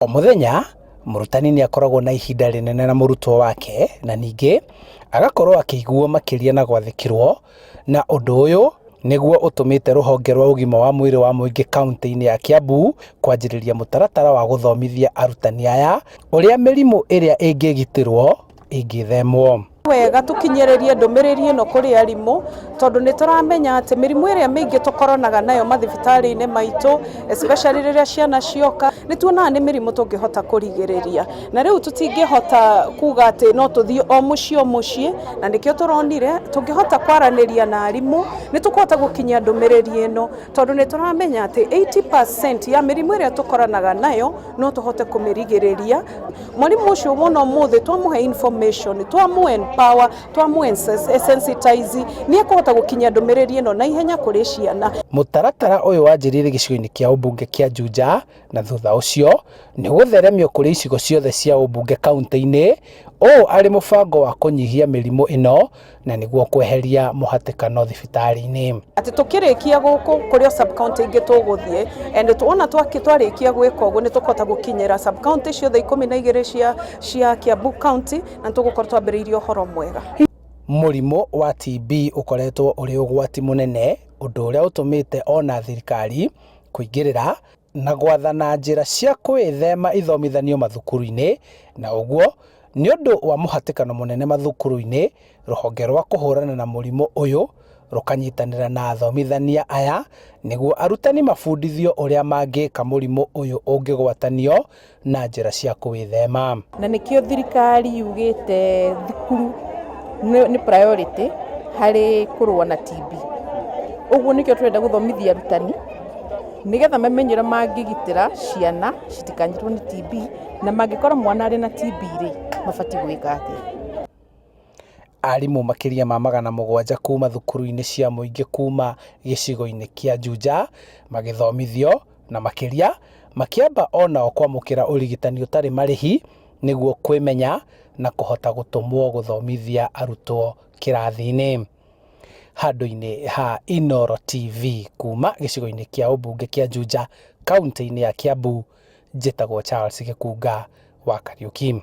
O mũthenya, mũrutani nĩ akoragwo na ihinda rĩnene na mũrutwo wake na ningĩ agakorwo akĩiguo makĩria na gwathĩkĩrwo, na ũndũ ũyũ nĩguo ũtũmĩte rũhonge rwa ũgima wa mwĩrĩ wa mũingĩ kauntĩ-inĩ ya Kiambu kwanjĩrĩria mũtaratara wa gũthomithia arutani aya ũrĩa mĩrimũ ĩrĩa ĩngĩgitĩrwo ĩngĩthemwo. Wega tũkinyĩrĩrie ndũmĩrĩri ĩno kũrĩ arimũ tondũ nĩ tũramenya atĩ mĩrimũ ĩrĩa mĩingĩ tũkoranaga nayo mathibitarĩ-inĩ maitũ, especially rĩrĩa ciana cioka, nĩ tuonaga nĩ mĩrimũ tũngĩhota kũrigĩrĩria. Na rĩu tũtingĩhota kuga atĩ no tũthiĩ o mũciĩ o mũciĩ, na nĩkĩo tũronire tũngĩhota kwaranĩria na arimũ nĩ tũkũhota gũkinyia ndũmĩrĩri ĩno, tondũ nĩ tũramenya atĩ 80% ya mĩrimũ ĩrĩa tũkoranaga nayo no tũhote kũmĩrigĩrĩria. Mwarimũ ũcio wona ũmũthĩ twamũhe information, twamũ empower, twamũ sensitize, nĩ ekũhota gũkinyia ndũmĩrĩri ĩno na ihenya kũrĩ ciana. Mũtaratara ũyũ wanjĩrĩirie gĩcigo-inĩ kĩa ũmbunge kĩa Juja na thutha ũcio nĩ ũgũtheremio kũrĩ icigo ciothe cia ũmbunge kauntĩ-inĩ, ũũ arĩ mũbango wa kũnyihia mĩrimũ ĩno na nĩguo kweheria mũhatĩkano thibitarĩ-inĩ. Atĩ tũkĩrĩkia gũkũ kũrĩ o sub county ingĩ tũgũthiĩ, and wona twarĩkia gwĩka ũguo nĩ tũkũhota gũkinyĩra sub county ciothe 12 cia Kiambu County, na nĩ tũgũkorwo twambĩrĩirie ũhoro mwega. Mũrimũ wa TB ũkoretwo ũrĩ ũgwati mũnene, ũndũ ũrĩa ũtũmĩte ona thirikari kũingĩrĩra na gwathana njĩra cia kwĩthema ithomithanio mathukuru-inĩ, na ũguo nĩ ũndũ wa mũhatĩkano mũnene mathukuru-inĩ, rũhonge rwa kũhũrana na mũrimũ ũyũ rũkanyitanĩra na athomithania aya nĩguo arutani mabundithio ũrĩa mangĩka mũrimũ ũyũ ũngĩgwatanio na njĩra cia kũwĩthema. Na nĩkĩo thirikari yugĩte thukuru nĩ priority harĩ kũrũa na TB. Ũguo nĩkĩo tũrenda gũthomithia arutani nĩgetha mamenye ũrĩa mangĩgitĩra ciana citikanyitwo nĩ TB, na mangĩkora mwana arĩ na TB rĩ, mabatiĩ gwĩka atĩa. Arimũ makĩria ma 700 kuma thukuru-inĩ cia mũingĩ kuma gĩcigo-inĩ kĩa Juja magĩthomithio na makĩria makĩamba onao kwamũkĩra ũrigitani ũtarĩ marĩhi nĩguo kwĩmenya na kũhota gũtũmwo gũthomithia arutwo kĩrathi-inĩ. Handũ-inĩ ha Inooro TV kuma gĩcigo-inĩ kĩa ũmbunge kĩa Juja kauntĩ-inĩ ya Kiambu, njĩtagwo Charles Gĩkunga wa Kariuki.